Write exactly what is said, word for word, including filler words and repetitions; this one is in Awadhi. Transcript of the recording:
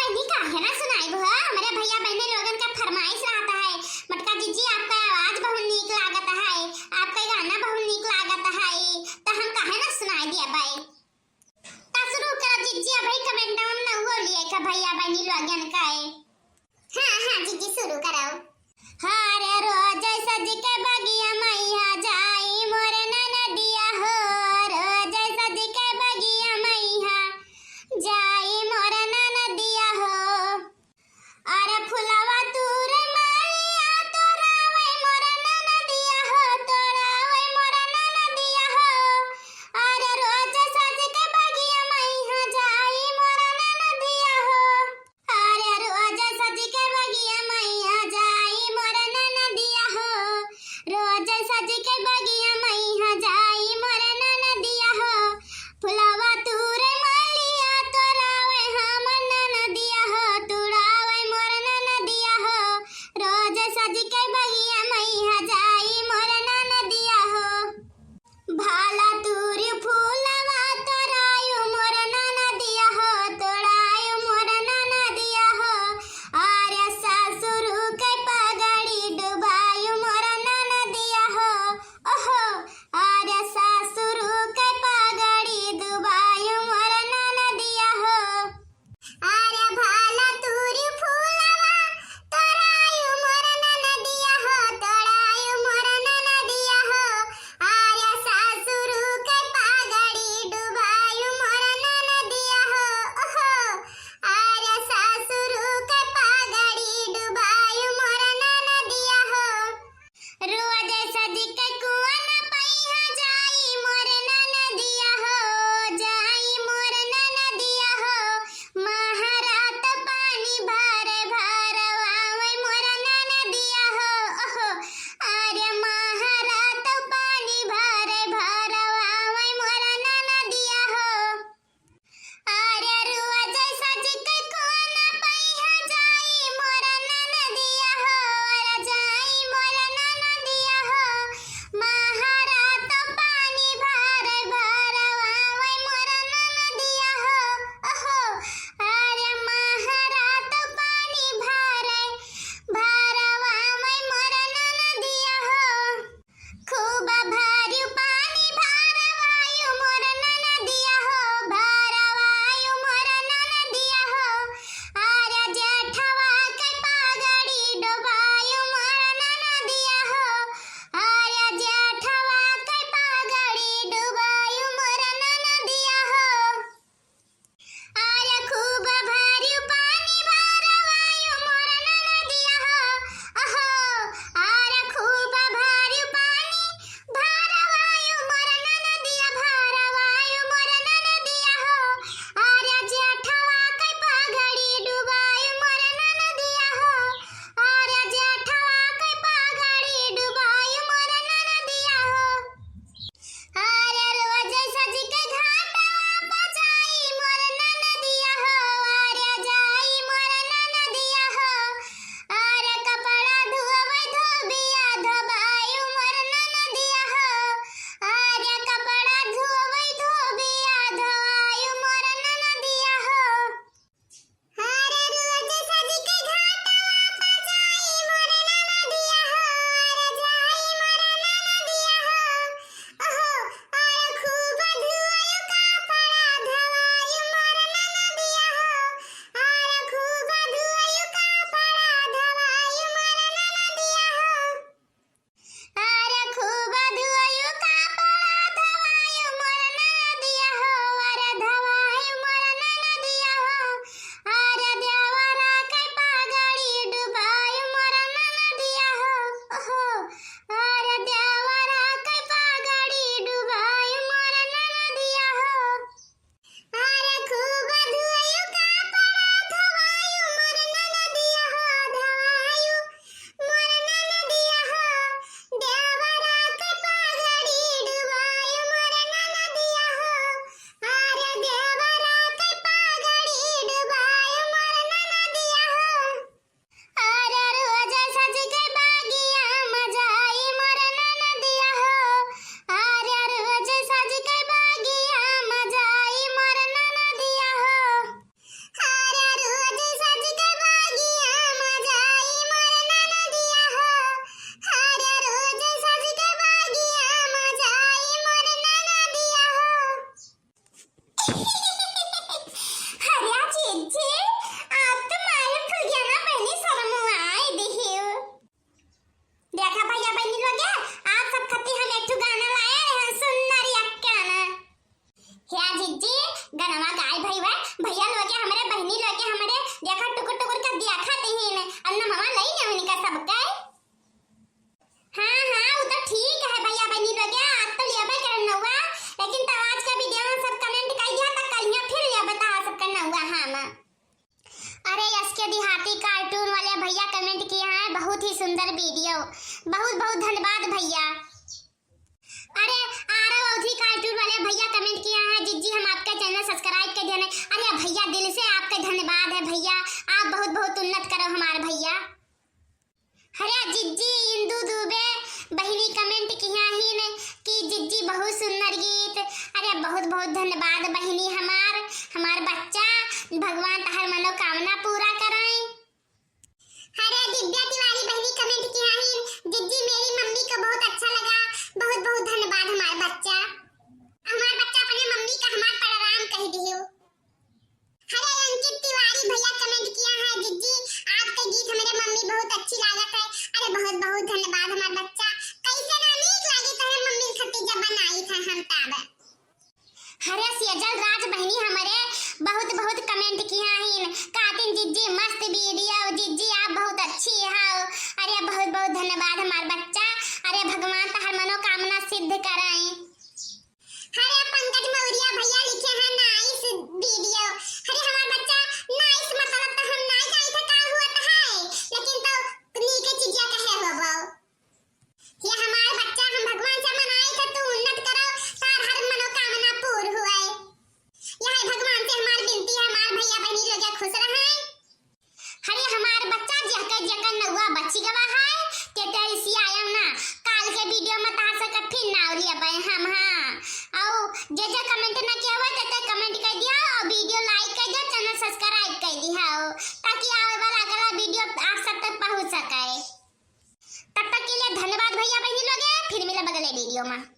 नहीं, काहे ना सुनाइब हो, हमरे भैया बहिनी लोगन का फरमाइश रहत है। मोटका जिज्जी, आपका आवाज बहुत नीक लागत है, आपका गाना बहुत नीक लागत है, त हम काहे ना सुनाई दिया भाई। त शुरू करो जिज्जी, अबही कमेंटवा में ना वो लिए का भैया बहिनी लोगन का है। हाँ, हाँ, जिज्जी, शुरू करो। हर रोज सज के बगिया मैया जाई मोर ननदिया हो, रोज सज के बगिया मैया जाई मोर ननदिया हो। अरे फुलवा तूरे मालिया तोरावे मोर ननदिया हो, तोरावे मोर ननदिया हो। अरे रोज सज के बगिया मैया जाई मोर ननदिया हो। अरे रोज सज के बगिया मैया जाई मोर ननदिया हो, रोज भैया comment किया है, बहुत ही सुंदर video। बहुत बहुत धन्यवाद भैया। अरे, आरव अवधी cartoon वाले भैया comment किया है, "जिज्जी, हम आपका channel subscribe कर दिया है।" अरे भैया, दिल से आपका धन्यवाद है भैया, आप बहुत बहुत उन्नत करो हमार भैया। अरे जिज्जी, इंदु दुबे बहिनी comment किया हीन कि "जिज्जी, बहुत सुंदर गीत।" अरे बहुत बहुत धन्यवाद बहिनी हमार, हमार बच्चा, भगवान तहार मनोकामना पूरा कराएं। अरे दिव्या तिवारी बहिनी comment किया हीन, "जिज्जी, मेरी मम्मी को बहुत अच्छा लगा।" बहुत बहुत धन्यवाद हमार बच्चा। हमार बच्चा अपने मम्मी का हमार प्रणाम कह दियो। अरे अंकित तिवारी भैया comment किया है, "जिज्जी, आपके गीत हमारे मम्मी बहुत अच्छी लागत है।" अरे बहुत बहुत धन्यवाद हमार बच्चा। कैसे ना नीक लागी तोहरे मम्मी खातिर जब बनाई था हम तब। अरे सेजल राज बहिनी हमरे बहुत बहुत comment किया हीन, कहतीन, "जिज्जी मस्त video, जिज्जी आप बहुत अच्छी हो।" अरे बहुत बहुत धन्यवाद हमार बच्चा। अरे भगवान तहार मनोकामना सिद्ध कराएं। अरे पंकज मौर्य भैया लिखे हैं, "nice video।" अरे हमार बच्चा, nice मतलब तो हम नाई जानी थे का हुआ तो है, लेकिन तो नीके चीजिया कहे होबो। ये हमार बच्चा, हम भगवान से मनाई थे तू उन्नत करो, तार हर मनोकामना पूर्ण हुए। यह भगवान से हमार विनती है, हमार भैया बहिनी लोग खुश रहे। अरे हमार बच्चा, जेकर जेकर नौआ बची गवा है, ते ते रिसियायम ना, काल के video में तहार से फिर नाव लिया पाए हम, हाँ। और जे जे comment ना किया हुआ, ते ते comment कर दिया और video like कर दिया, channel subscribe कर दिया हो, ताकि आवे वाला अगला video आप सब तक पहुँच सके। तब तक के लिए धन्यवाद भैया बहिनी लोग, फिर मिला अगले video में।